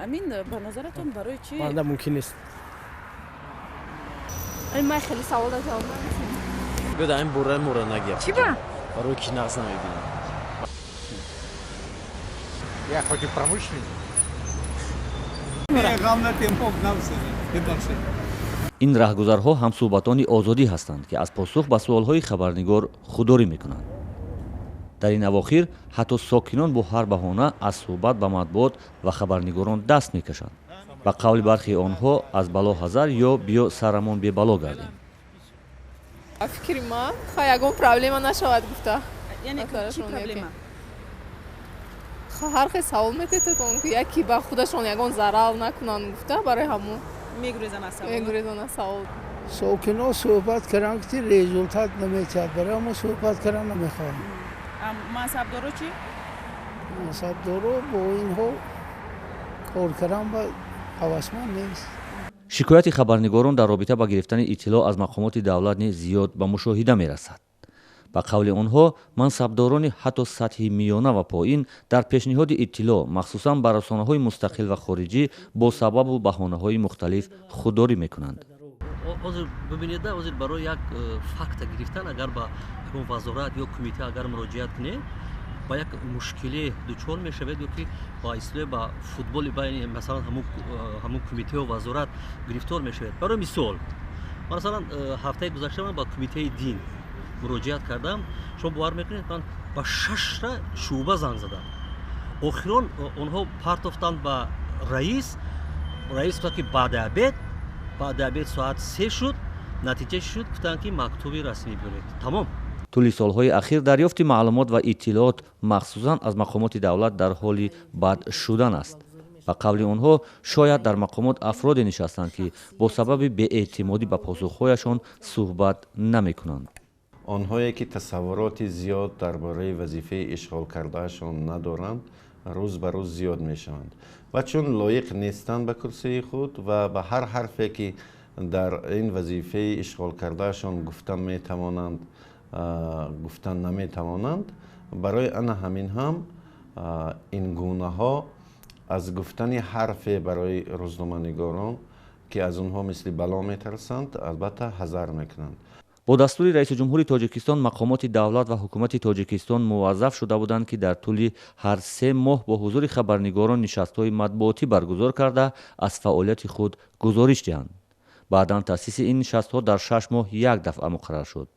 Амин, ба назаратон, барои чӣ? Банда мумкин нест. Ман хеле савола ҷавоб намедиҳам. Биёд, ин бораи мора нагия. Чӣ ба? Барои ки нағз намебинам. Я хоть и промышленник. Ин раҳгузарҳо ҳамсӯҳбатони Озодӣ ҳастанд, ки аз посух ба суолҳои хабарнигор худдорӣ мекунанд. Дар ин авохир ҳатто сокинон бо ҳар баҳона аз суҳбат ба матбуот ва хабарнигорон даст мекашанд. Ба қавли бархеи онҳо, аз бало ҳазар ё биё сарамон бебало гардем. Фикри ман, ха, ягон проблема нашавад гуфта. Яъне чӣ проблема? Ҳар хел савол мететон, ки яки ба худашон ягон зарар накунанд гуфта, барои ҳамон. Мегурезан аз савол. Мегурезан аз савол. Сокино суҳбат кардам, ки результат наметиҳад, барои мо суҳбат кардан намехоҳам. Мансабдоро чӣ? Мансабдоро бо инҳо кор кардан ба ҳавасманд нест. Шикояти хабарнигорон дар робита ба гирифтани иттилоъ аз мақомоти давлат низ зиёд ба мушоҳида мерасад. Ба қавли онҳо, мансабдорони ҳатто сатҳи миёна ва поин дар пешниҳоди иттилоъ, махсусан ба расонаҳои мустақил ва хориҷӣ, бо сабабу баҳонаҳои мухталиф худдорӣ мекунанд. Ҳозир бибинед, ҳозир барои як факта гирифтан, агар ба ягон вазорат ё кумита агар муроҷиат кунед, ба як мушкиле дучор мешавед ё ки ба истилоҳ ба футболи байни, масалан, ҳамун кумитаю вазорат гирифтор мешавед. Барои мисол, масалан, ҳафтаи гузашта ман ба кумитаи дин муроҷиат кардам. Шумо бовар мекунед, ман ба шашта шӯъба занг задам. Охирон онҳо партофтанд ба раис. Раис гуфтанд, ки баъди обед. Баъди обед соат 3 шуд. Натиҷа чӣ шуд? Гуфтанд, ки мактуби расмӣ биёред. Тамом. Тӯли солҳои ахир дарёфти маълумот ва иттилоот, махсусан аз мақомоти давлат, дар ҳоли бад шудан аст. Ба қавли онҳо, шояд дар мақомот афроде нишастанд, ки бо сабаби беэътимодӣ ба посухҳояшон суҳбат намекунанд. Онҳое ки тасаввуроти зиёд дар бораи вазифаи ишғол кардаашон надоранд, рӯз ба рӯз зиёд мешаванд ва чун лоиқ нестанд ба курсии худ ва ба ҳар ҳарфе ки дар ин вазифаи ишғол кардаашон гуфта метавонанд, гуфта наметавонанд, барои ана ҳамин ҳам ин гунаҳо аз гуфтани ҳарфе барои рӯзноманигорон, ки аз онҳо мисли бало метарсанд, албатта, ҳазар мекунанд. Бо дастури раиси ҷумҳури Тоҷикистон мақомоти давлат ва ҳукумати Тоҷикистон муваззаф шуда буданд, ки дар тӯли ҳар 3 моҳ бо ҳузури хабарнигорон нишастҳои матбуотӣ баргузор карда, аз фаъолияти худ гузориш диҳанд. Баъдан таъсиси ин нишастҳо дар 6 моҳ як дафъа муқаррар шуд.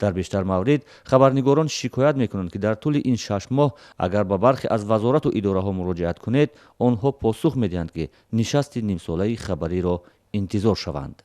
Дар бештар маврид хабарнигорон шикоят мекунанд, ки дар тӯли ин 6 моҳ агар ба бархе аз вазорату идораҳо муроҷиат кунед, онҳо посух медиҳанд, ки нишасти нимсолаи хабариро интизор шаванд.